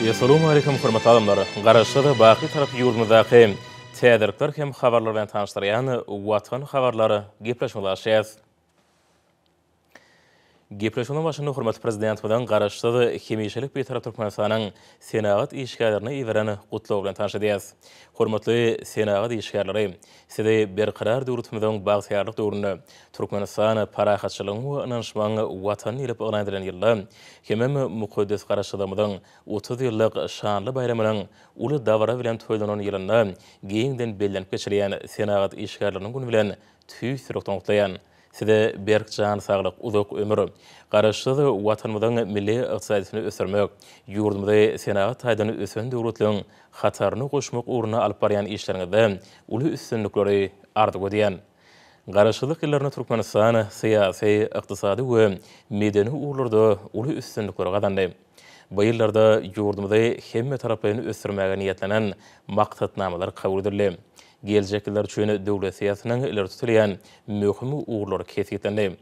Essalawmaleýkum hormatly adamlar! Garaşsyz, baky Tarap ýurdumyzdaky täzelikler hem habarlar bilen tanyşdyrýan Watan habarlar gepleşigimizi açýas. Gepleşigiň başynda hormatly Prezidentimiziň Garaşsyz, hemişelik Bitarap Türkmenistanyň senagat işgärlerine iberen Gutlagy bilen tanyş edýäris. Hormatly senagat işgärleri! Sizi Berkarar döwletimiziň bagtyýarlyk döwründe Türkmenistan parahatçylygyň we ynanyşmagyň Watany diýlip yglan edilen ýylda hemem mukaddes Garaşsyzlygymyzyň 30 ýyllyk şanly baýramynyň uly dabara bilen toýlanan ýylynda giňden bellenip geçilýän Senagat işgärleriniň güni bilen tüýs ýürekden gutlaýan. Size berk jan saglyk, uzak ömür, Garaşsyz Watanymyzyň milli ykdysadyýetini ösdürmek, ýurdumyzy senagat taýdan ösen döwletleriň hataryna goşmak ugrunda alyp barýan işleriňizde uly üstünlikleri arzuw edýän. Garaşsyzlyk ýyllarynda Türkmenistan syýasy, ykdysady we medeni ugurlarda uly üstünlikleri gazandy. Bu ýyllarda ýurdumyzy hemmetaraplaýyn ösdürmäge niýetlenen maksatnamalar kabul edildi. Geljek ýyllar üçin döwlet syýasatynyň ileri tutulýan möhüm ugurlary kesgitlendi.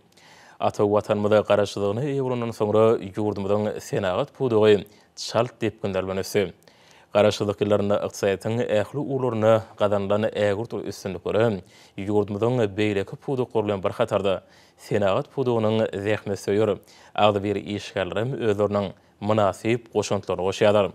Ata Watanymyz Garaşsyzlygyna eýe bolandan soňra ýurdumyzyň senagat pudagy çalt depginler bilen ösdi. Garaşsyzlyk ýyllarynda ykdysadyýetiň ähli ugurlarynda gazanylan ägirt uly üstünliklere ýurdumyzyň beýleki pudaklary bilen bir hatarda, senagat pudagynyň zähmetsöýer, agzybir işgärlerem özleriniň mynasyp goşantlaryny goşýarlar.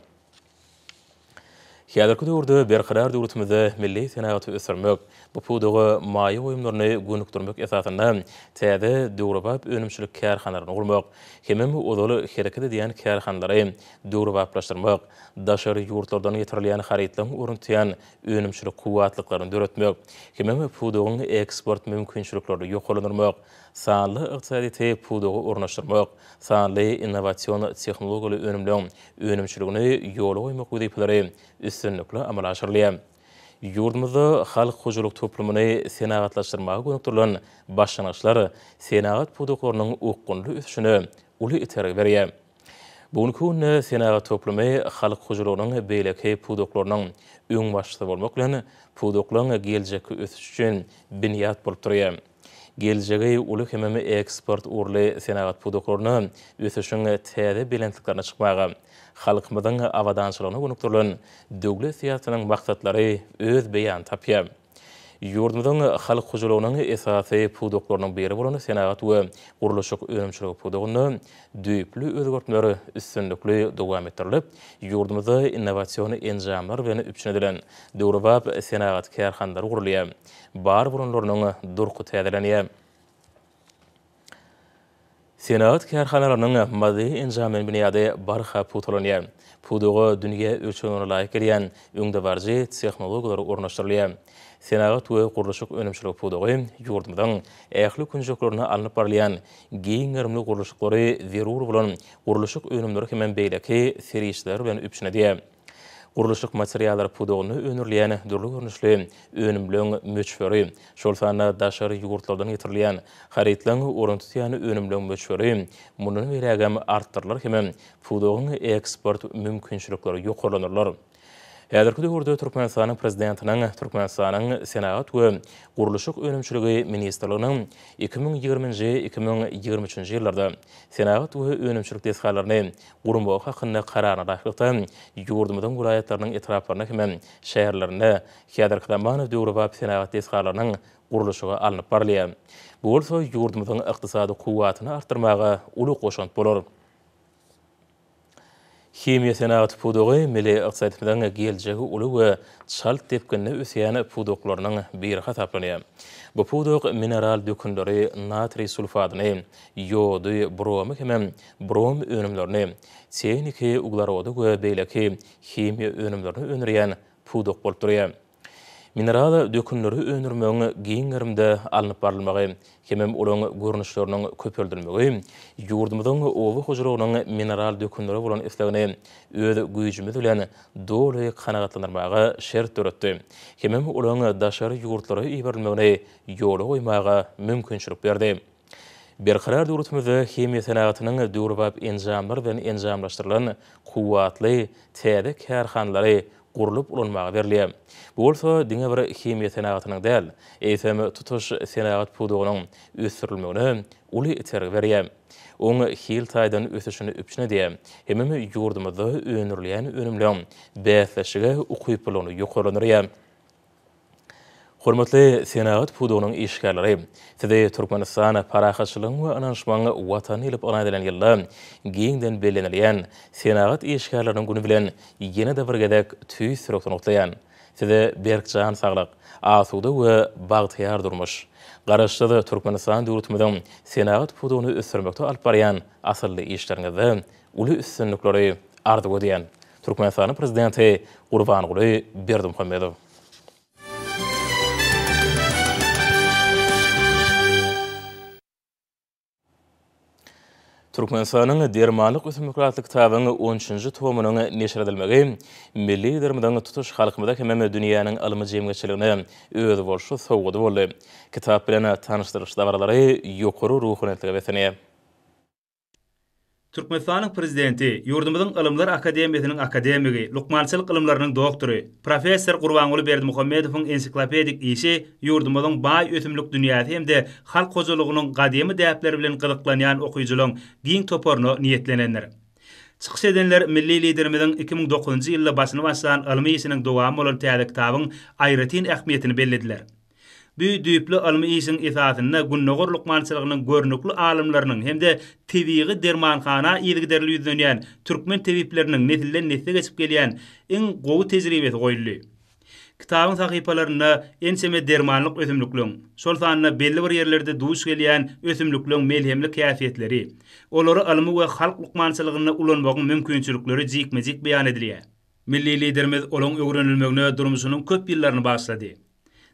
Häzirki döwürde Berkarar döwletimizde milli senagaty ösdürmek, bu pudaga maýa goýumlaryny gönükdirmek esasynda täze döwrebap önümçilik kärhanalaryny gurmak, hemem ozal hereket edýän kärhanalary döwrebaplaşdyrmak, daşary ýurtlardan getirilýän harytlaryň ornuny tutýan önümçilik kuwwatlyklaryny döretmek, hemem pudagyň eksport mümkinçiliklerini ýokarlandyrmak, sanly ykdysadyýeti pudaga ornaşdyrmak, sanly innowasion tehnologiýaly önümleň önümçiligini ýola goýmak wezipeleri üstünlikli amala aşyrylýar. Ýurdumyzda halk hojalyk toplumyny senagatlaşdyrmaga gönükdirilen başlangyçlar senagat pudaklarynyň okgunly ösüşine uly itergi berýär. Bu günki günde senagat toplumy halk hojalygynyň beýleki pudaklarynyň öňbaşçysy bolmak bilen, pudaklaryň geljekki ösüşi üçin binýat bolup durýar. Geljegi uly hemem eksport ugurly senagat pudaklaryna ösüşiň täze belentliklerine çykmaga, halkymyzyň abadançylygyna gönükdirilen döwlet syýasatynyň maksatlary öz beýanyny tapýar. Ýurdumyzyň halk hojalygynyň esasy pudaklarynyň biri bolan senagat we gurluşyk önümçiligi pudagynda düýpli özgertmeler üstünlikli dowam etdirilip, ýurdumyzda innowasion enjamlar bilen üpjün edilen döwrebap senagat kärhanalary gurulýar, bar bolanlarynyň durky täzelenýär. Senagat kärhanalarynyň maddy-enjamlaýyn binýady barha pugtalanýar. Pudaga dünýä ölçeglerine laýyk gelýän öňdebaryjy tehnologiýalar ornaşdyrylýar. Senagat we gurluşyk önümçiligi pudagy ýurdumyzyň ähli künjeklerinde alnyp barylýan giň gerimli gurluşyklary zerur bolan gurluşyk önümleri hemem beýleki serişdeler bilen üpjün edýär. Gurluşyk materiallary pudagynda öndürilýän dürli görnüşli önümleň möçberi, şol sanda daşary ýurtlardan getirilýän harytlaryň orun tutýan önümleň möçberi mundan beýlägem artdyrylar hemem pudagyň eksport mümkinçilikleri ýokarlanylar. Häzirki döwürde Türkmenistanyň Prezidentiniň Türkmenistanyň Senagat we gurluşyk önümçiligi ministrliginiň 2020-nji, 2023-nji ýyllarda senagat we önümçilik desgalaryny gurmagy hakynda Kararyna laýyklykda, ýurdumyzyň welaýatlarynyň etraplarynda hem şäherlerinde häzirki zaman döwrebap senagat desgalarynyň gurluşygy alnyp barylýar. Bu bolsa ýurdumyzyň ykdysady kuwwatyny artdyrmaga uly goşant bolar. Himiýa senagaty pudagy milli ykdysadyýetimiziň geljegi uly we çalt depginde ösýän pudaklarynyň biri hasaplanýar. Bu pudak mineral dökünleri, natriý sulfadyny, ýody, bromy hemem brom önümlerini, tehniki uglerody we beýleki himiýa önümlerini öndürýän pudak bolup durýar. Mineral dökünleri öndürmegiň giň gerimde alnyp barylmagy hemem olaryň görnüşleriniň köpeldilmegi ýurdumyzyň oba hojalygynyň mineral dökünlere bolan islegini öz güýjümiz bilen doly kanagatlandyrmaga şert döretdi hemem olaryň daşary ýurtlara iberilmegini ýola goýmaga mümkinçilik berdi. Berkarar döwletimizde himiýa senagatynyň döwrebap enjamlar bilen enjamlaşdyrylan kuwwatly täze kärhanalary gurlup ulanmaga berilýär. Bu bolsa diňe bir himiýa senagatynyň däl, eýsem, tutuş senagat pudagynyň ösdürilmegine uly itergi berýär. oň hil taýdan ösüşini üpjün edýär hemem ýurdumyzda öndürilýän önümleň bäsleşige ukyplylygyny ýokarlandyrýar. Hormatly senagat pudagynyň işgärleri! Sizi Türkmenistan parahatçylygyň we ynanyşmagyň Watany diýlip yglan edilen ýylda giňden bellenilýän Senagat işgärleriniň güni bilen ýene-de bir gezek tüýs ýürekden gutlaýan. Size berk jan saglyk, asuda we bagtyýar durmuş, Garaşsyz Türkmenistan döwletimiziň senagat pudagyny ösdürmekde alyp barýan asylly işleriňizde uly üstünlikleri arzuw edýän. Türkmenistanyň Prezidenti Gurbanguly Berdimuhamedow. Türkmenistanyň dermanlyk ösümlikleri atly kitabyň on üçünji tomunyň neşir edilmegi milli Liderimiziň tutuş halkymyza hemem dünýäniň ylmy jemgyýetçiligine özboluşly sowgady boldy. Kitap bilen tanyşdyrylyş dabaralary ýokary ruhubelentlige beslenýär. Türkmenistanyň Prezidenti, ýurdumyzyň Ylymlar akademiýasynyň akademigi, lukmançylyk ylymlarynyň doktory, professor Gurbanguly Berdimuhamedowyň ensiklopedik işi ýurdumyzyň baý ösümlik dünýäsi hem-de halk hojalygynyň gadymy däpleri bilen gyzyklanýan okyjylaryň giň toparyna niýetlenendir. Çykyş edenler milli Liderimiziň 2009-njy ýylda başyny başlan ylmy işiniň dowamy bolan täze kitabyň aýratyn ähmiýetini bellediler. Bu düýpli ylmy işiň esasynda gündogar lukmançylygynyň görnükli alymlarynyň hem-de tebigy dermanhana yzygiderli ýüzlenýän türkmen tebipleriniň nesilden-nesle geçip gelýän iň gowy tejribesi goýuldy. Kitabyň sahypalarynda ençeme dermanlyk ösümlikleň, şol sanda belli bir ýerlerde duş gelýän ösümlikleň melhemlik häsiýetleri, olary ylmy we halk lukmançylygynda ulanmagyň mümkinçilikleri jikme-jik beýan edilýär. Milli Liderimiz olaň öwrenilmegine durmuşynyň köp ýyllaryny bagyşlady.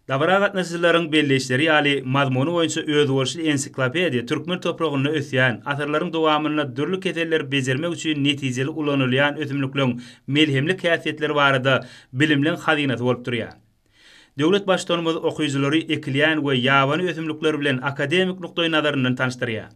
Dabara gatnaşyjylaryň belleýişleri ýaly, mazmuny boýunça özboluşly ensiklopediýa türkmen topragynda ösýän, asyrlaryň dowamynda dürli keselleri bejermek üçin netijeli ulanylýan ösümlikleň melhemlik häsiýetleri barada bilimleň hazynasy bolup durýar. Döwlet Baştutanymyz okyjylary ekilýän we ýabany ösümlikler bilen akademik nukdaýnazaryndan tanyşdyrýar.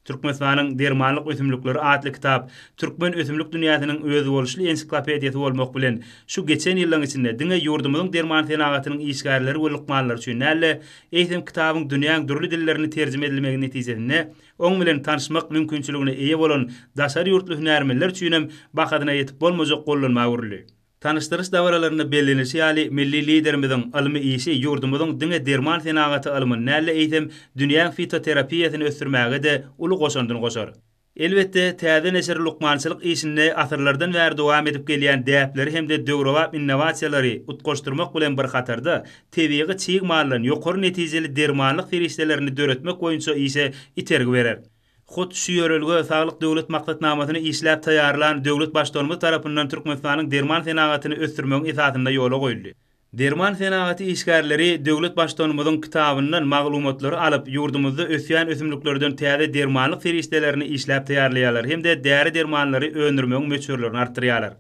Türkmenistanyň dermanlyk ösümlikleri atly kitap türkmen ösümlik dünýäsiniň özboluşly ensiklopediýasy bolmak bilen, şu geçen ýyllaryň içinde diňe ýurdumyzyň derman senagatynyň işgärleri we lukmanlary üçin däl-de, eýsem kitabyň dünýäň dürli dillerine terjime edilmegi netijesinde oň bilen tanyşmak mümkinçiligine eýe bolan daşary ýurtly hünärmenler üçinem bahasyna ýetip bolmajak gollanma öwrüldi. Tanyşdyryş dabaralarynda bellenilişi ýaly, milli Liderimiziň ylmy işi ýurdumyzyň diňe derman senagaty ylmyny däl-de, eýsem, dünýäň fitoterapiýasyny ösdürmäge-de uly goşandyny goşar. Elbetde, täze neşir lukmançylyk işinde asyrlardan bäri dowam edip gelýän däpleri hem-de döwrebap innowasiýalary utgaşdyrmak bilen bir hatarda, tebigy çig maldan ýokary netijeli dermanlyk serişdelerini döretmek boýunça işe itergi berer. Hut şu ýörelge Saglyk Döwlet maksatnamasyny işläp taýýarlan döwlet Baştutanymyz tarapyndan Türkmenistanyň derman senagatyny ösdürmegiň esasynda ýola goýuldy. Derman senagaty işgärleri döwlet Baştutanymyzyň kitabyndan maglumatlary alyp, ýurdumyzda ösýän ösümliklerden täze dermanlyk serişdelerini işläp taýýarlaýarlar hem-de däri-dermanlary öndürmegiň möçberlerini artdyrýarlar.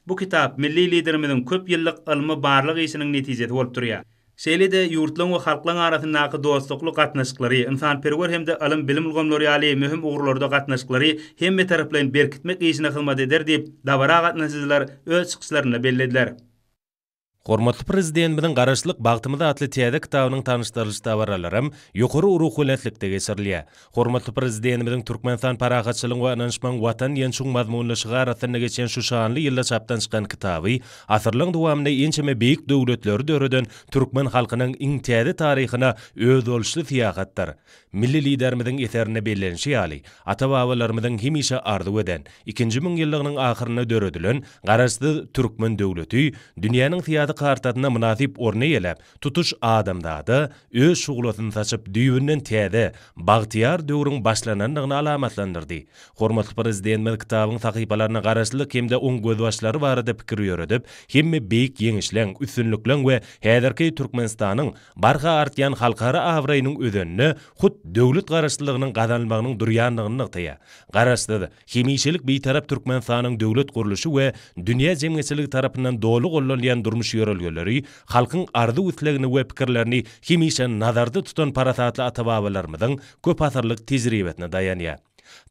Bu kitap milli Liderimiziň köp ýyllyk ylmy-barlag işiniň netijesi bolup durýar. Şeýle-de ýurtlaryň we halklaryň arasyndaky dostlukly gatnaşyklary, ynsanperwer hem-de ylym-bilim ulgamlary ýaly möhüm ugurlarda gatnaşyklary hemmetaraplaýyn berkitmek işine hyzmat eder diýip, dabara gatnaşyjylar öz çykyşlarynda bellediler. Hormatly Prezidentimiziň Garaşsyzlyk bagtymyz atly täze kitabynyň tanyşdyrylyş dabaralaram ýokary ruhubelentlikde geçirilýär. Hormatly Prezidentimiziň Türkmenistan parahatçylygyň we ynanyşmagyň Watany diýen çuň mazmunly şygar astynda geçen şu şanly ýylda çapdan çykan kitaby asyrlaryň dowamynda ençeme beýik döwletleri döreden türkmen halkynyň iň täze taryhyna özboluşly syýahatdyr. Milli Liderimiziň eserinde bellenişi ýaly, ata-babalarymyzyň hemişe arzuw eden, ikinji müňýyllygynyň ahyrynda döredilen Garaşsyz türkmen döwleti dünýäniň syýasy kartasynda mynasyp orun eýeläp, tutuş adamzada öz şuglasyny saçyp, düýbünden täze, bagtyýar döwrüň başlanandygyny alamatlandyrdy. Hormatly Prezidentimiz kitabyň sahypalarynda Garaşsyzlyk hem-de oň gözbaşlary barada pikir ýöredip, hemme beýik ýeňişleň, üstünlikleň we häzirki Türkmenistanyň barha artýan halkara abraýynyň özeninde hut döwlet Garaşsyzlygynyň gazanylmagynyň durýandygyny nygtaýar. Garaşsyz, Hemişelik Bitarap Türkmenistanyň döwlet gurluşy we dünýä jemgyýetçiligi tarapyndan doly gollanylýan durmuş ýörelgeleri halkyň arzuw-islegini we pikirlerini hemişe nazarda tutan parasatly ata-babalarymyzyň köpasyrlyk tejribesine daýanýar.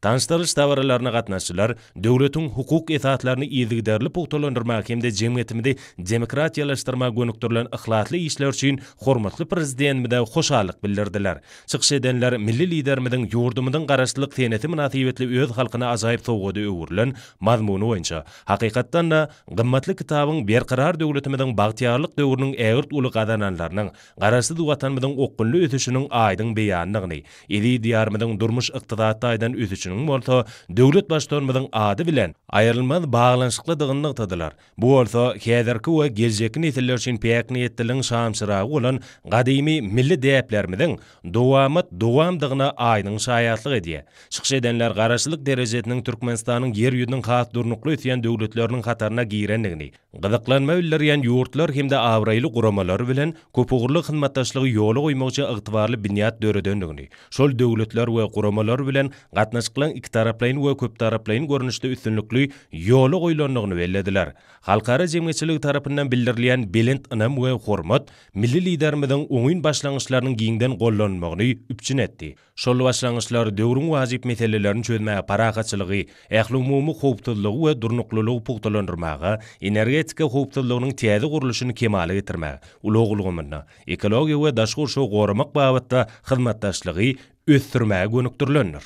Tanyşdyrylyş dabaralaryna gatnaşyjylar döwletiň hukuk esaslaryny yzygiderli pugtalandyrmaga hem-de jemgyýetimizi demokratiýalaşdyrmaga gönükdirilen yhlasly işler üçin hormatly Prezidentimize hoşallyk bildirdiler. Çykyş edenler milli Liderimiziň ýurdumyzyň Garaşsyzlyk senesi mynasybetli öz halkyna ajaýyp sowgada öwrülen mazmuny boýunça, hakykatdan-da, gymmatly kitabyň Berkarar döwletimiziň bagtyýarlyk döwrüniň ägirt uly gazananlarynyň, Garaşsyz Watanymyzyň okgunly ösüşiniň aýdyň beýanydygyny, eziz Diýarymyzyň durmuş-ykdysady taýdan ösüşiniň bolsa döwlet Baştutanymyzyň ady bilen aýrylmaz baglanyşyklydygyny nygtadylar. Bu bolsa häzirki we geljekki nesiller üçin päk niýetliligiň şamçyragy bolan gadymy milli däplerimiziň dowamat dowamdygyna aýdyň şaýatlyk edýär. Çykyş edenler Garaşsyzlyk derejesiniň Türkmenistanyň Ýer ýüzüniň has durnukly ösýän döwletleriniň hataryna girendigini, gyzyklanma bildirýän ýurtlar hem-de abraýly guramalar bilen köpugurly hyzmatdaşlygy ýola goýmak üçin ygtybarly binýat döredendigini, şol döwletler we guramalar bilen gatnaşyklaryň ikitaraplaýyn we köptaraplaýyn görnüşde üstünlikli ýola goýlandygyny bellediler. Halkara jemgyýetçiligi tarapyndan bildirilýän belent ynam we hormat milli Liderimiziň oňyn başlangyçlarynyň giňden gollanylmagyny üpjün etdi. Şol başlangyçlar döwrüň wajyp meselelerini çözmäge, parahatçylygy, ählumumy howpsuzlygy we durnuklylygy pugtalandyrmaga, energetika howpsuzlygynyň täze gurluşyny kemala getirmäge, ulag ulgamynda, ekologiýa we daşky gurşawy goramak babatda hyzmatdaşlygy ösdürmäge gönükdirilendir.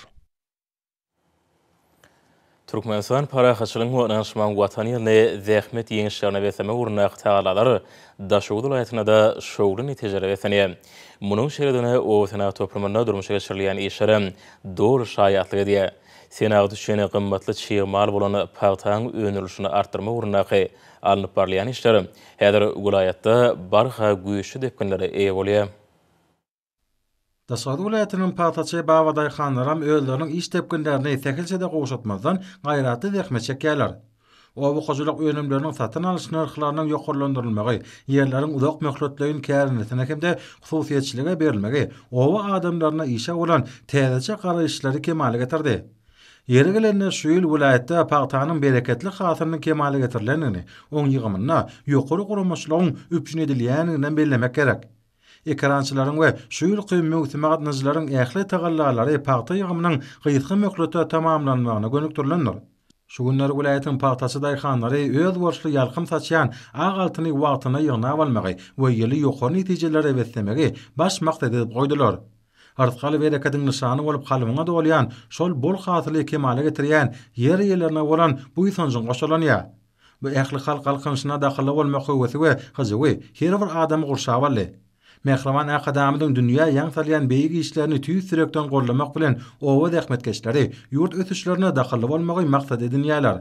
Türkmenistan parahatçylygyň we ynanyşmagyň Watany ýylyny zähmet ýeňişlerine beslemek ugrundaky tagallalar Daşoguz welaýatynda-da şowly netijelere beslenýär. Munuň şeýledigine obasenagat toplumynda durmuşa geçirilýän işler doly şaýatlyk edýär. Senagat üçin gymmatly çig mal bolan pagtaň öndürilişini artdyrmak ugrundaky alnyp barylýan işler häzir welaýatda barha güýçli depginlere eýe bolýar. Daşoguz welaýatynyň pagtaçy babadaýhanlaram özleriniň iş depginlerini sähelçe-de gowşatmazdan gaýratly zähmet çekýärler. Oba hojalyk önümleriniň satyn alyş nyrhlarynyň ýokarlandyrylmagy, ýerleriň uzak möhletleýin kärendesine hem-de hususyýetçilige berilmegi oba adamlarynda işe bolan täzeçe garaýyşlary kemala getirdi. Ýeri gelende, şu ýyl welaýatda pagtanyň bereketli hasylynyň kemala getirilendigini, oň ýygymynda ýokary guramaçylygyň üpjün edilýändiginem bellemek gerek. Ekerançylaryň we şu ýylky möwsüme gatnaşyjylaryň ähli tagallalary pagta ýygymynyň gysga möhletde tamamlanmagyna gönükdirilendir. Şu günler welaýatyň pagtaçy daýhanlary özboluşly ýalkym saçýan ak altyny wagtynda ýygnap almagy we ýyly ýokary netijelere beslemegi baş maksat edip goýdular. Rysgal-berekediň nyşany bolup kalbyňa dolýan şol bol hasyly kemala getirýän ýer eýelerine bolan buýsanjyň goşalanýar. Bu ählihalk galkynyşyna dahylly bolmak höwesi we hyjuwy her bir adamy gurşap aldy. Mähriban Arkadagymyzyň dünýä ýaň salýan beýik işlerini tüýs ýürekden goldamak bilen oba zähmetkeşleri ýurt ösüşlerine dahylly bolmagy maksat edinýärler.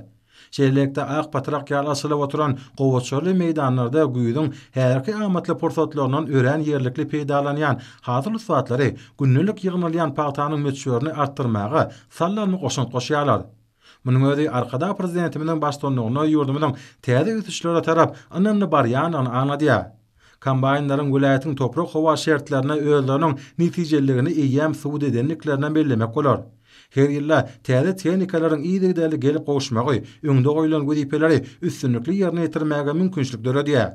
Şeýlelikde, ak patrak ýaly açylyp oturan gowaçaly meýdanlarda güýzüň häzirki amatly pursatlaryndan örän ýerlikli peýdalanýan hasyl ussatlary gündelik ýygnalýan pagtanyň möçberini artdyrmaga saldamly goşant goşýarlar. Munuň özi Arkadag Prezidentimiziň baştutanlygynda ýurdumyzyň täze ösüşlere tarap ynamly barýandygyny aňladýar. Kombaýnlaryň welaýatyň toprak-howa şertlerinde özleriniň netijeliligini eýýäm subut edendiklerinem bellemek bolar. Her ýylda täze tehnikalaryň yzygiderli gelip gowuşmagy öňde goýlan wezipeleri üstünlikli ýerine ýetirmäge mümkinçilik döredýär.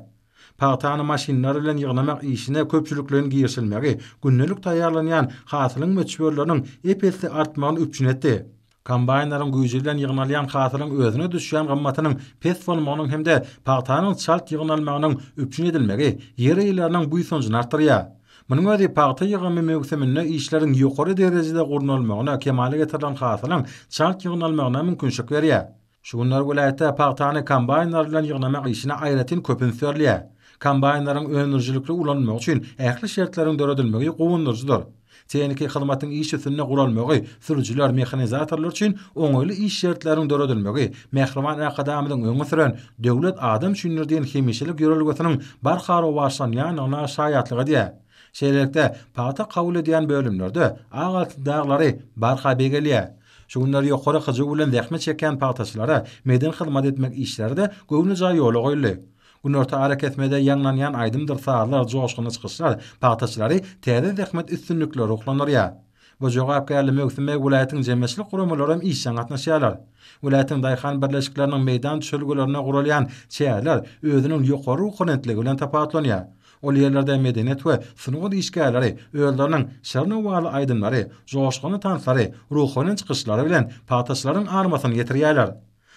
Pagtany maşynlar bilen ýygnamak işine köpçülikleýin girişilmegi gündelik taýýarlanýan hasylyň möçberleriniň ep-esli artmagyny üpjün etdi. Kombaýnlaryň güýji bilen ýygnalýan hasylyň özüne düşýän gymmatynyň pes bolmagynyň hem-de pagtanyň çalt ýygnalmagynyň üpjün edilmegi ýer eýeleriniň buýsanjyny artdyrýar. Munuň özi pagta ýygymy möwsüminde işleriň ýokary derejede gurnalmagyna, kemala getirilen hasylyň çalt ýygnalmagyna mümkinçilik berýär. Şu günler welaýatda pagtany kombaýnlar bilen ýygnamak işine aýratyn köp üns berilýär. Kombaýnlaryň öndürijilikli ulanylmagy üçin ähli şertleriň döredilmegi guwandyryjydyr. Tehniki hyzmatyň iş üstünde guralmagy, sürüjiler, mehanizatorlar üçin oňaýly iş şertleriniň döredilmegi mähriban Arkadagymyzyň öňe süren Döwlet adam üçindir diýen hemişelik ýörelgesiniň barha rowaçlanýandygyna şaýatlyk edýär. Şeýlelikde, pagta kabul edýän bölümlerde ak altyn daglary barha beýgelýär. Şu günler ýokary hyjuw bilen zähmet çekýän pagtaçylara medeni hyzmat etmek işleri-de göwnejaý ýola goýuldy. Günorta arakesmede ýaňlanýan aýdymdyr sazlar, joşgunly çykyşlar pagtaçylary täze zähmet üstünliklerine ruhlandyrýar. Bu jogapkärli möwsüme welaýatyň jemgyýetçilik guramalary hem işjeň gatnaşýarlar. Welaýatyň daýhan birleşikleriniň meýdan düşelgelerinde guralýan çäreler özüniň ýokary ruhubelentligi bilen tapawutlanýar. Ol ýerlerde medeniýet we sungat işgärleri özleriniň şirin owazly aýdymlary, joşgunly tanslary, ruhubelent çykyşlary bilen pagtaçylaryň armasyny ýetirýärler.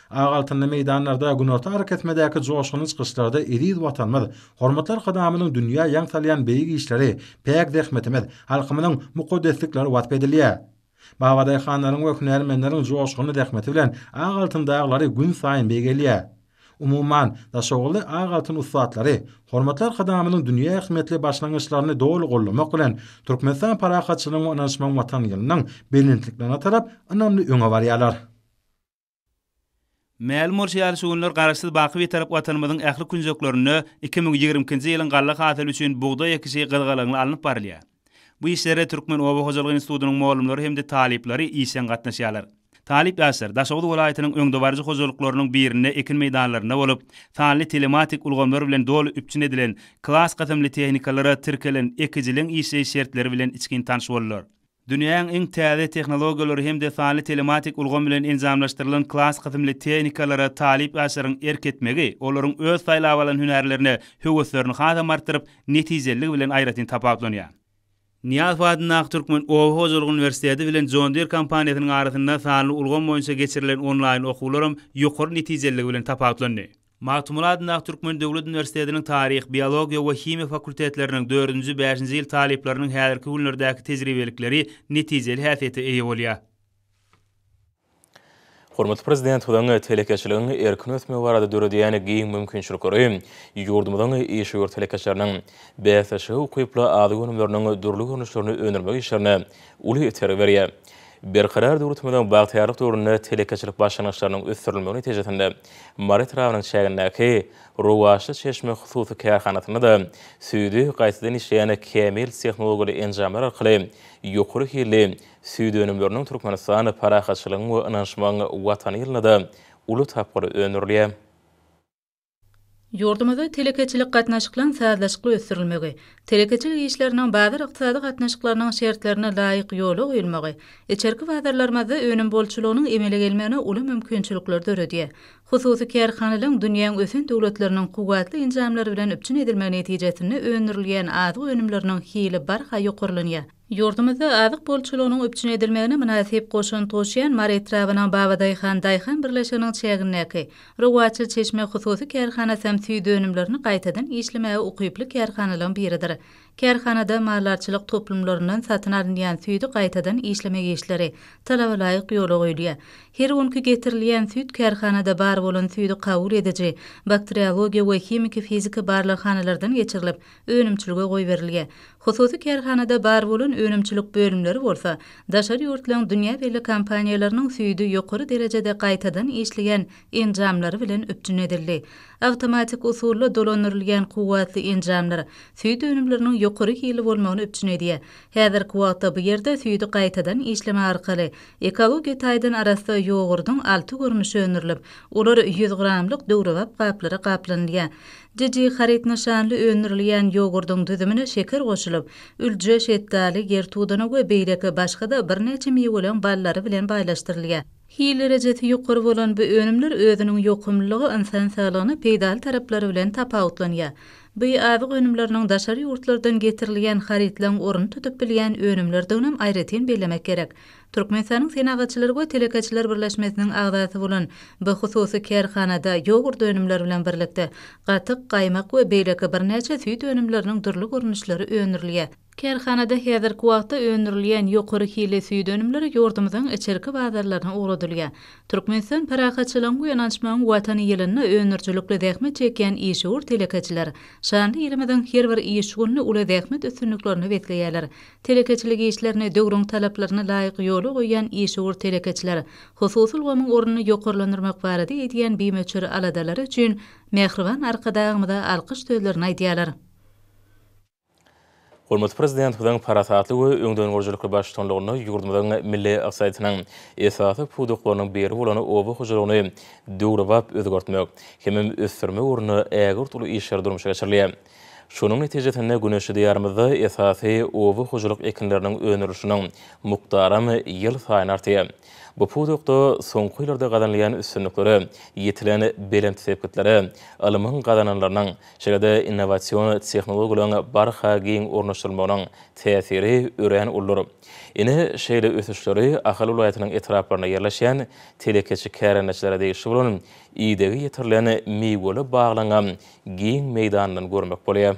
Ak altynly meýdanlarda günorta arakesmedäki joşgunly çykyşlarda eziz Watanymyz, hormatly Arkadagymyzyň dünýä ýaň salýan beýik işleri, päk zähmetimiz, halkymyzyň mukaddeslikleri wasp edilýär. Babadaýhanlaryň we hünärmenleriň joşgunly zähmeti bilen ak altyn daglary günsaýyn beýgelýär. Umuman, Daşoguzly ak altyn ussatlary hormatly Arkadagymyzyň dünýä ähmiýetli başlangyçlaryny doly goldamak bilen, Türkmenistan parahatçylygyň we ynanyşmagyň Watany ýylynyň belentliklerine tarap ynamly öňe barýarlar. Mälim bolşy ýaly, şu günler Garaşsyz, baky Bitarap Watanymyzyň ähli künjeklerinde 2022-nji ýylyň galla hasyly üçin bugdaý ekişi gyzgalaňly alnyp barylýar. Bu işlere Türkmen oba hojalyk institutynyň mugallymlary hem-de talyplary işjeň gatnaşýarlar. Talyp ýaşlar Daşoguz welaýatynyň öňdebaryjy hojalyklarynyň birinde ekin meýdanlarynda bolup, sanly telematik ulgamlar bilen doly üpjün edilen klas kysymly tehnikalara tirkelen ekijiligiň işleýiş şertleri bilen içgin tanyş boldular. Dünýäň iň täze tehnologiýalary hem-de sanly telematik ulgam bilen enjamlaşdyrylan klas kysymly tehnikalara talyp ýaşlaryň erk etmegi, olaryň öz saýlap alan hünärlerine höweslerini hasam artdyryp, netijeliligi bilen aýratyn tapawutlanýar. Nyýazow adyndaky Türkmen oba hojalyk uniwersiteti bilen John Deere kompaniýasynyň arasynda sanly ulgam boýunça geçirilen onlaýn okuwlaram ýokary netijeliligi bilen tapawutlandy. Magtymguly adyndaky Türkmen döwlet uniwersitetiniň taryh, biologiýa we himiýa fakultetleriniň dördünji, bäşinji ýyl talyplarynyň häzirki günlerdäki tejribelikleri netijeli häsiýete eýe bolýar. Hormatly Prezidentimiziň telekeçiligiň erkin ösmegi barada döredýän giň mümkinçilikleri ýurdumyzyň işewür telekeçileriniň bäsleşige ukyply azyk önümleriniň dürli görnüşlerini öndürmek işlerine uly itergi berýär. Berkarar döwletimiziň bagtyýarlyk döwründe telekeçilik başlangyçlarynyň ösdürilmegi netijesinde Mary etrabynyň çägindäki Rowaçly çeşme hususy kärhanasynda-da süýdi gaýtadan işleýän kämil tehnologiýaly enjamlar arkaly ýokary hilli süýt önümleriniň Türkmenistan parahatçylygyň we ynanyşmagyň Watany ýylynda-da uly tapgyr öndürilýär. Ýurdumyzda telekeçilik gatnaşyklaryň sazlaşykly ösdürilmegi, telekeçilik işleriniň bazar ykdysady gatnaşyklarynyň şertlerine laýyk ýola goýulmagy içerki bazarlarymyzda önüm bolçulygynyň emele gelmegine uly mümkinçilikleri döredýär. Hususy kärhanalaryň dünýäň ösen döwletleriniň kuwwatly enjamlary bilen üpjün edilmegi netijesinde öndürilýän azyk önümleriniň hili barha ýokarlanýar. Ýurdumyzda azyk bolçulygynyň üpjün edilmegine mynasyp goşant goşýan Mary etrabynyň Babadaýhan daýhan birleşiginiň çägindäki Rowaçly çeşme hususy kärhanasam süýt önümlerini gaýtadan işlemäge ukyply kärhanalaryň biridir. Kärhanada maldarçylyk toplumlaryndan satyn alynýan süýdi gaýtadan işlemek işleri talabalaýyk ýola goýulýar. Her günki getirilýän süýt kärhanada bar bolan süýdi kabul ediji bakteriologiýa we himiki-fiziki barlaghanalardan geçirilip, önümçilige goýberilýär. Hususy kärhanada bar bolan önümçilik bölümleri bolsa, daşary ýurtlaryň dünýä belli kompaniýalarynyň süýdi ýokary derejede gaýtadan işleýän enjamlary bilen üpjün edildi. Awtomatik usulda dolandyrylýan kuwwatly enjamlar süýt önümleriniň ýokary hilli bolmagyny üpjün edýär. Häzirki wagtda bu ýerde süýdi gaýtadan işlemek arkaly ekologiýa taýdan arassa ýogurdyň alty görnüşi öndürilip, olar 100 gramlyk döwrebap gaplara gaplanylýar. Jiji haryt nyşanly öndürilýän ýogurdyň düzümine şeker goşulyp, ülje, şetdaly, ýertudana we beýleki başga-da birnäçe miweleň ballary bilen baýlaşdyrylýar. Hil derejesi ýokary bolan bu önümler özüniň ýokumlylygy, ynsan saglygyna peýdaly taraplary bilen tapawutlanýar. Bu azyk önümleriniň daşary ýurtlardan getirilýän harytlaryň ornuny tutup bilýän önümlerdiginem aýratyn bellemek gerek. Türkmenistanyň Senagatçylar we telekeçiler birleşmesiniň agzasy bolan bu hususy kärhanada ýogurt önümleri bilen birlikde, gatyk, gaýmak we beýleki birnäçe süýt önümleriniň dürli görnüşleri öndürilýär. Kärhanada häzirki wagtda öndürilýän ýokary hilli süýt önümleri ýurdumyzyň içerki bazarlaryna ugradylýar. Türkmenistan parahatçylygyň we ynanyşmagyň Watany ýylynda öndürijilikli zähmet çekýän işewür telekeçiler şanly ýylymyzyň her bir iş gününi uly zähmet üstünliklerine besleýärler. Telekeçilik işlerini döwrüň talaplaryna laýyk ýola goýýan işewür telekeçiler hususy ulgamyň ornuny ýokarlandyrmak barada edýän bimöçber aladalary üçin mähriban Arkadagymyza alkyş sözlerini aýdýarlar. Hormatly Prezidentimiziň parasatly we öňdengörüjilikli baştutanlygynda ýurdumyzyň milli ykdysadyýetiniň esasy pudaklarynyň biri bolan oba hojalygyny döwrebap özgertmek hemem ösdürmek ugrunda ägirt uly işler durmuşa geçirilýär. Şonuň netijesinde güneşli Diýarymyzda esasy oba hojalyk ekinleriniň öndürilişiniň mukdaram ýylsaýyn artýar. Bu pudakda soňky ýyllarda gazanylýan üstünliklere, ýetilen belent sepgitlere ylmyň gazananlarynyň, şeýle-de innowasion tehnologiýalaryň barha giň ornaşdyrylmagynyň täsiri örän uludyr. Ine, şeýle ösüşleri Ahal welaýatynyň etraplarynda ýerleşýän telekeçi kärendeçilere degişli bolan idegi ýetirilen miweli baglaryň giň meýdanyndan görmek bolýar.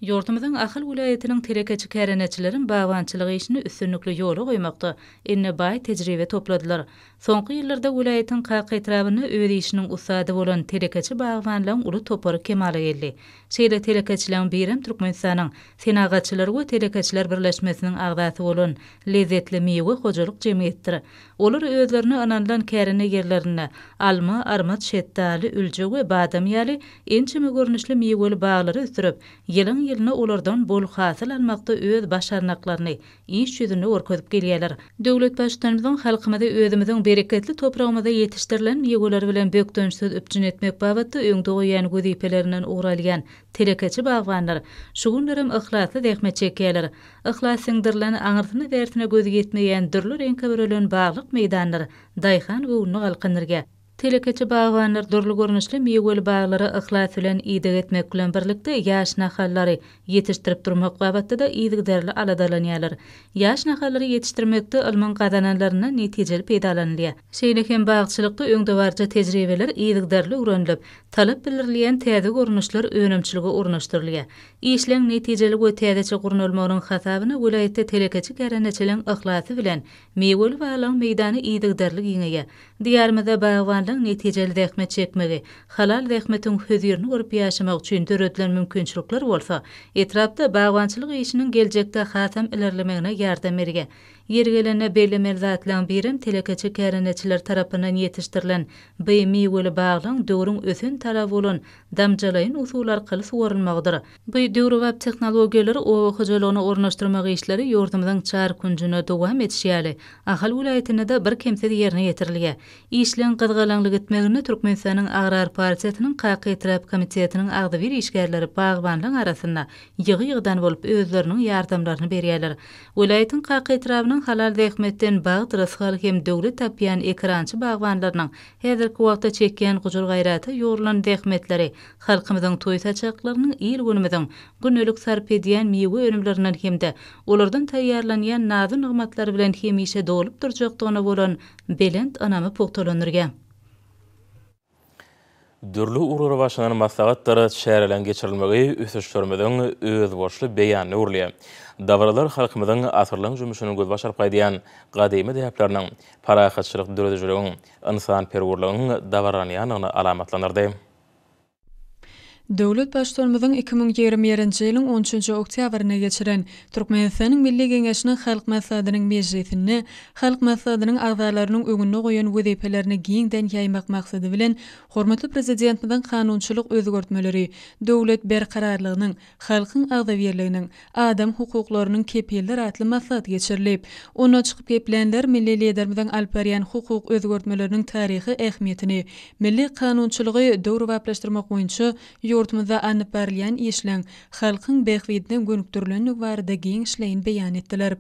Ýurdumyzyň Ahal welaýatynyň telekeçi kärendeçilerem bagbançylyk işini üstünlikli ýola goýmakda indi baý tejribe topladylar. Soňky ýyllarda welaýatyň Kaka etrabynda öz işiniň ussady bolan telekeçi bagbanlaryň uly topary kemala geldi. Şeýle telekeçileriň birem Türkmenistanyň Senagatçylar we telekeçiler birleşmesiniň agzasy bolan Lezzetli miwe hojalyk jemgyýetidir. Olar özlerine ynanylan kärende ýerlerinde alma, armyt, şetdaly, ülje we badam ýaly ençeme görnüşli miweli baglary ösdürip, ýylyň-ýylyna olardan bol hasyl almakda öz başarnyklaryny iş ýüzünde görkezip gelýärler. Döwlet Baştutanymyzyň halkymyzy özümiziň bereketli topragymyzda ýetişdirilen miweler bilen bökdençsiz üpjün etmek babatda öňde goýýan wezipelerinden ugur alýan telekeçi bagbanlar şu günlerem yhlasly zähmet çekýärler. Yhlas siňdirilen, aňyrsyna-bärsine göz ýetmeýän dürli reňke bürelen baglyk meýdanlar daýhan göwnüni galkyndyrýar. Telekeçi bagbanlar dürli görnüşli miweli baglara yhlas bilen ideg etmek bilen birlikde, ýaş nahallary ýetişdirip durmak babatda-da yzygiderli aladalanýarlar. Ýaş nahallary ýetişdirmekde ylmyň gazananlaryndan netijeli peýdalanylýar. Şeýle hem bagçylykda öňdebaryjy tejribeler yzygiderli öwrenilip, talap bildirilýän täze görnüşler önümçilige ornaşdyrylýar. Işleň netijeli we täzeçe gurnalmagynyň hasabyna welaýatda telekeçi kärendeçileriň yhlasy bilen miweli baglaryň meýdany yzygiderli giňeýär. Diýarymyzda bagbanlaryň netijeli zähmet çekmegi, halal zähmetiň hözirini görüp ýaşamagy üçin döredilen mümkinçilikler bolsa, etrapda bagbançylyk işiniň geljekde hasam ilerlemegine ýardam berýär. Ýeri gelende bellemeli zatlaryň birem telekeçi kärendeçiler tarapyndan ýetişdirilen by miweli baglaryň döwrüň ösen talaby bolan damjalaýyn usul arkaly suwarylmagydyr. Bu döwrebap tehnologiýalary oba hojalygyna ornaşdyrmak işleri ýurdumyzyň çar künjünde dowam edişi ýaly, Ahal welaýatynda-da birkemsiz ýerine ýetirilýär. Işleň gyzgalaňly gitmeginde Türkmenistanyň Agrar partiýasynyň Kaka etrap komitetiniň agzybir işgärleri bagbanlaryň arasynda ýygy-ýygydan bolup özleriniň ýardamlaryny berýärler. Welaýatyň Kaka etrabynyň halal zähmetden bagt, rysgal hem döwlet tapýan ekerançy bagbanlarynyň Häzirki wagtda çekýän gujur-gaýrata ýugrulan zähmetleri halkymyzyň toý saçaklarynyň, il-günümiziň gündelik sarp edýän miwe önümlerinden hem-de olardan taýýarlanýan nazy-nygmatlar bilen hemişe dolup durjakdygyna bolan belent ynamy pugtalandyrýar. Dürli ugurlara başlanan maslahatdyr çäreleriň geçirilmegi ösüşlerimiziň özboluşly beýanyna öwrülýär. Dabaralar halkymyzyň asyrlaryň jümmüşinden gözbaş alyp gaýdýan gadymy däpleriniň, parahatçylyk döredijiligiň, ynsanperwerligiň dabaralanýandygyny alamatlandyrdy. Döwlet Baştutanymyzyň 2021-nji ýylyň on üçünji oktýabrynda geçiren Türkmenistanyň Milli Geňeşiniň Halk Maslahatynyň mejlisinde Halk Maslahatynyň agzalarynyň öňünde goýan wezipelerini giňden ýaýmak maksady bilen, hormatly Prezidentimiziň kanunçylyk özgertmeleri döwlet berkararlygynyň, halkyň agzybirliginiň, adam hukuklarynyň kepildir atly maslahat geçirilip, onda çykyp geplänler milli Liderimiziň alyp barýan hukuk özgertmeleriniň taryhy ähmiýetini, milli kanunçylygy döwrebaplaşdyrmak boýunça ýurdumyzda alnyp barylýan işleň halkyň bähbidine gönükdirilendigi barada giňişleýin beýan etdiler.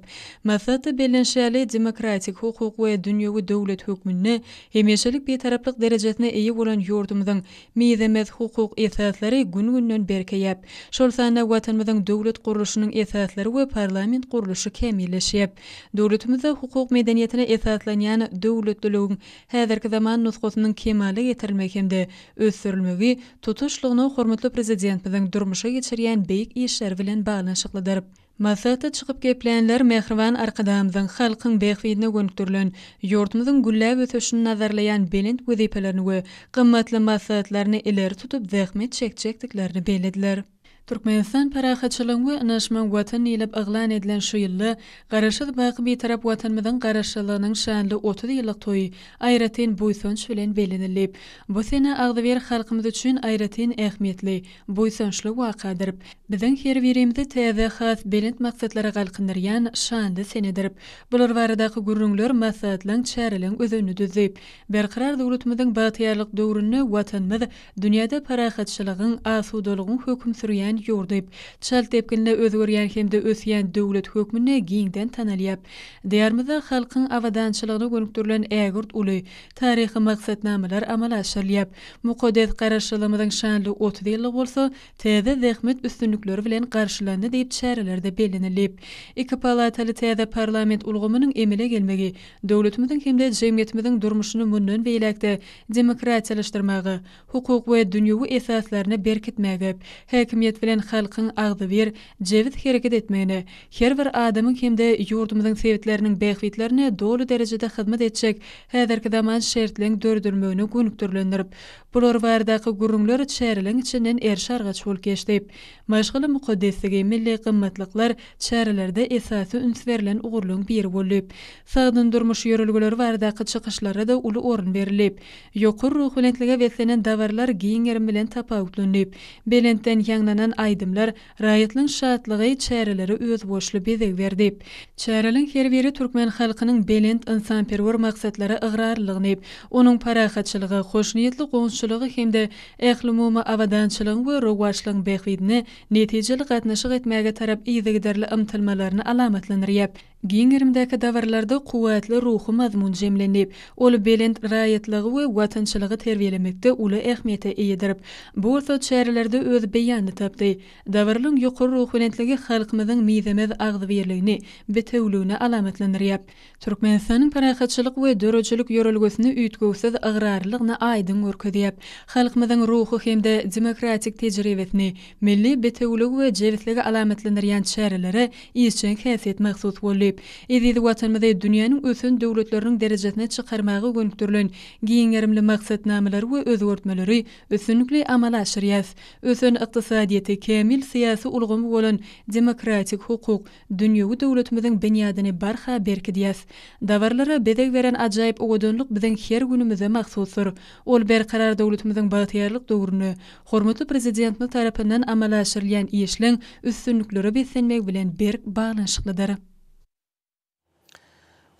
Maslahatda bellenişi ýaly, demokratik, hukuk we dünýewi döwlet hökmünde hemişelik Bitaraplyk derejesine eýe bolan ýurdumyzyň Mizemez hukuk esaslary gün-günden berkeýär. Şol sanda Watanymyzyň döwlet gurluşynyň esaslary we parlament gurluşy kämilleşýär. Döwletimizde hukuk medeniýetine esaslanýan döwletliligiň häzirki zaman nusgasynyň kemala getirilmegi hem-de ösdürilmegi tutuşlygyna hormatly Prezidentimiziň durmuşa geçirýän beýik işleri bilen baglanyşyklydyr. Maslahatda çykyp geplänler mähriban Arkadagymyzyň halkyň bähbidine gönükdirilen, ýurdumyzyň gülläp ösüşini nazarlaýan belent wezipelerini we gymmatly maslahatlaryny ileri tutup zähmet çekjekdiklerini bellediler. Türkmenistan parahatçylygyň we ynanyşmagyň Watany diýlip yglan edilen şu ýylda Garaşsyz, baky Bitarap Watanymyzyň Garaşsyzlygynyň şanly 30 ýyllyk toýy aýratyn buýsanç bilen bellenildi. Bu sene agzybir halkymyz üçin aýratyn ähmiýetli, buýsançly wakadyr. Biziň her birimizi täze, has belent maksatlara galkyndyrýan şanly senedir. Bular baradaky gürrüňler maslahatlaryň, çäreleriň özenini düzdi. Berkarar döwletimiziň bagtyýarlyk döwründe Watanymyz dünýäde parahatçylygyň, asudalygyň höküm sürýän. türkmen ýurdy çalt depginde özgerýän hem-de ösýän döwlet hökmünde giňden tanalýar. Diýarymyzda halkyň abadançylygyna gönükdirilen ägirt uly taryhy maksatnamalar amala aşyrylýar. Mukaddes Garaşsyzlygymyzyň şanly 30 ýyllygy bolsa täze zähmet üstünlikleri bilen garşylandy diýip çärelerde bellenildi. Iki palataly täze parlament ulgamynyň emele gelmegi döwletimiziň hem-de jemgyýetimiziň durmuşyny mundan beýläk-de demokratiýalaşdyrmaga, hukuk we dünýewi esaslaryny berkitmäge, häkimiýet bilen halkyň agzybir, jebis hereket etmegine, her bir adamyň hem-de ýurdumyzyň sebitleriniň bähbitlerine doly derejede hyzmat etjek häzirki zaman şertleň döredilmegine gönükdirilendir. Bular baradaky gürrüňler çäreleň içinden eriş-argaç bolup geçdi. Maşgala mukaddesligi, milli gymmatlyklar çärelerde esasy üns berlen ugurlaryň biri boldy. Sagdyn durmuş ýörelgeleri baradaky çykyşlara-da uly orun berildi. Ýokary ruhubelentlige beslenen dabaralar giň gerim bilen tapawutlandy. Belentden ýaňlanan aýdymlar, raýatlaryň şatlygy çärelere özboluşly bezeg berdi. Çäreleriň her biri türkmen halkynyň belent ynsanperwer maksatlara ygrarlylygyny, onuň parahatçylyga, hoşniýetli goňşuçylyga hem-de ählumumy abadançylygyň we rowaçlygyň bähbidine netijeli gatnaşyk etmäge tarap yzygiderli ymtylmalaryny alamatlandyrýar. Giň gerimdäki dabaralarda kuwwatly ruhy mazmun jemlendi. Ol belent raýatlygy we watançylygy terbiýelemekde uly ähmiýete eýedir. Bu bolsa çärelerde öz beýanyny tapdy. Dabaralaryň ýokary ruhubelentligi halkymyzyň mizemez agzybirligini, bitewüligini alamatlandyrýar. Türkmenistanyň parahatçylyk we döredijilik ýörelgesine üýtgewsiz ygrarlylygyny aýdyň görkezýär. Halkymyzyň ruhy hem-de demokratik tejribesini, milli bitewüligi we jebisligi alamatlandyrýan çärelere işjeň häsiýet mahsus boldy. Eziz Watanymyzy dünýäniň ösen döwletleriniň derejesine çykarmaga gönükdirilen giň gerimli maksatnamalary we özgertmeleri üstünlikli amala aşyrýarys. Ösen ykdysadyýeti, kämil syýasy ulgamy bolan demokratik, hukuk, dünýewi döwletimiziň binýadyny barha berkidýäs. Dabaralara bezeg beren ajaýyp owadanlyk biziň her günümize mahsusdyr. Ol Berkarar döwletimiziň bagtyýarlyk döwründe hormatly Prezidentimiz tarapyndan amala aşyrylýan işleň üstünliklere beslenmegi bilen berk baglanyşyklydyr.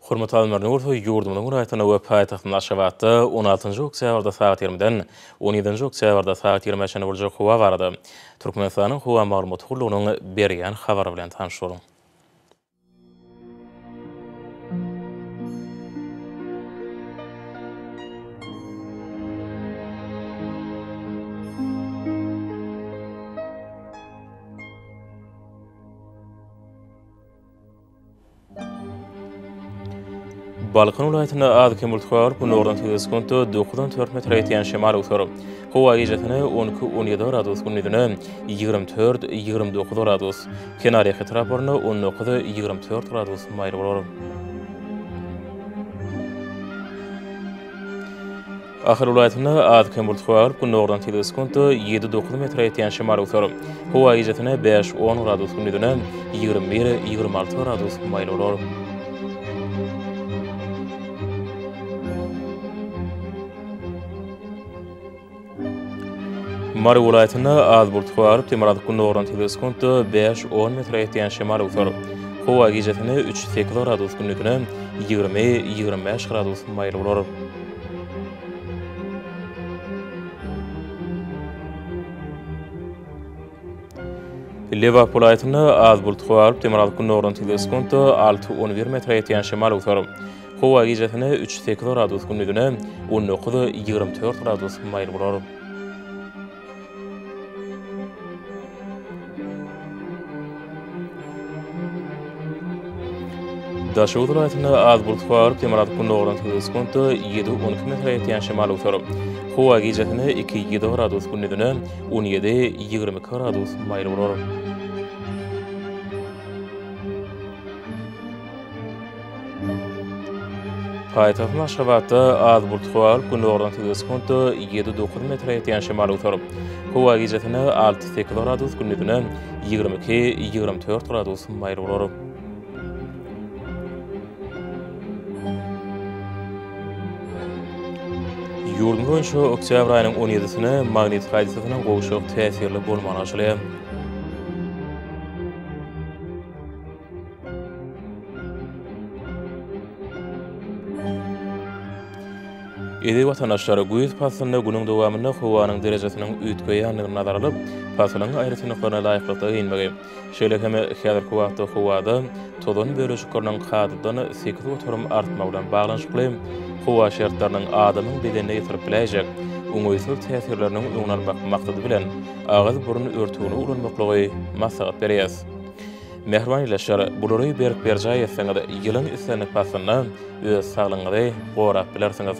Hormatly alymlar, indi bolsa ýurdumyzyň welaýatlarynda we paýtagtymyz Aşgabatda on altynjy oktýabrda sagat ýigrimiden on ýedinji oktýabrda sagat ýigrimä çenli boljak howa barada Türkmenistanyň Howa maglumat gullugynyň berýän habary bilen tanyş boluň. Balkan welaýatynda az-kem bulut galyp, günordan sekiz sekuntda dokuzdan dört metre ýetýän şemal öwser. Howa gijesine on iki-on ýedi gradus, gündizine 24, 29 gradus. Kenarýaka etraplarynda on dokuz, 24 gradus maýyl bolar. Ahal welaýatynda az-kem bulut galyp, günordan tizligi sekuntda ýedi-dokuz metre ýetýän şemal öwser. Howa gijesine bäş-on gradus, gündizine 21, 26 gradus maýyl bolar. Mary welaýatynda az bulut galyp, demirgazyk-gündogardan tizligi sekuntda bäş-on metre ýetýän şemal öwser. Howa gijesine üç-sekiz gradus, gündizine 20, 25 gradus maýyl bolar. Lebap welaýatynda az bulut galyp, demirgazyk-gündogardan tizligi sekuntda alty-on bir metre ýetýän şemal öwser. Howa gijesine üç-sekiz gradus, gündizine on dokuz, 24 gradus maýyl bolar. Daşoguz welaýatynda az bulut garyp, demirgazyk-gündogardan tizligi sekuntda ýedi-on iki metre ýetýän şemal öwser. Howa gijesine iki-ýedi gradus, gündizine on ýedi, 22 gradus maýyl bolar. Paýtagtymyz Aşgabatda az bulut galyp, günordan tizligi sekuntda ýedi-dokuz metre ýetýän şemal öwser. Howa gijesine alty-sekiz gradus, gündizine 22, 24 gradus maýyl bolar. Ýurdumyz boýunça oktýabr aýynyň on ýedisine magnit hadysasynyň gowşak täsirli bolmagy garaşylýar. Eziz watandaşlar, güýz paslynda günüň dowamynda howanyň derejesiniň üýtgeýändigini nazara alyp, pasylyň aýratynlyklaryna laýyklykda geýinmegi, şeýle hem häzirki wagtda howada tozan bölejikleriniň kadadan 8% artmagy bilen baglanyşykly howa şertleriniň adamyň bedenine ýetirip biläýjek oňaýsyz täsirleriniň öňüni almak maksady bilen, agyz-burun örtügini ulanmaklygy maslahat berýäris. Mähriban ildeşler, bulary berk berjaý etseňiz, ýylyň islendik paslynda öz saglygyňyzy gorap bilersiňiz.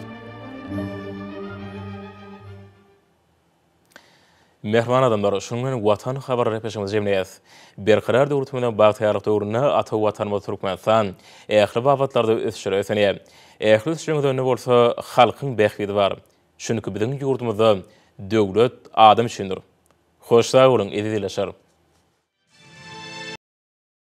Mähriban adamlar, şunuň bilen Watan habar gepleşigimizi jemleýäris. Berkarar döwletimiziň bagtyýarlyk döwründe ata Watanymyz Türkmenistan ähli babatlarda ösüşlere ösenýär. Ähli ösüşleriň özeninde bolsa halkyň bähbidi bar. Çünki biziň ýurdumyzda döwlet adam üçindir. Hoş sag boluň, eziz ildeşler!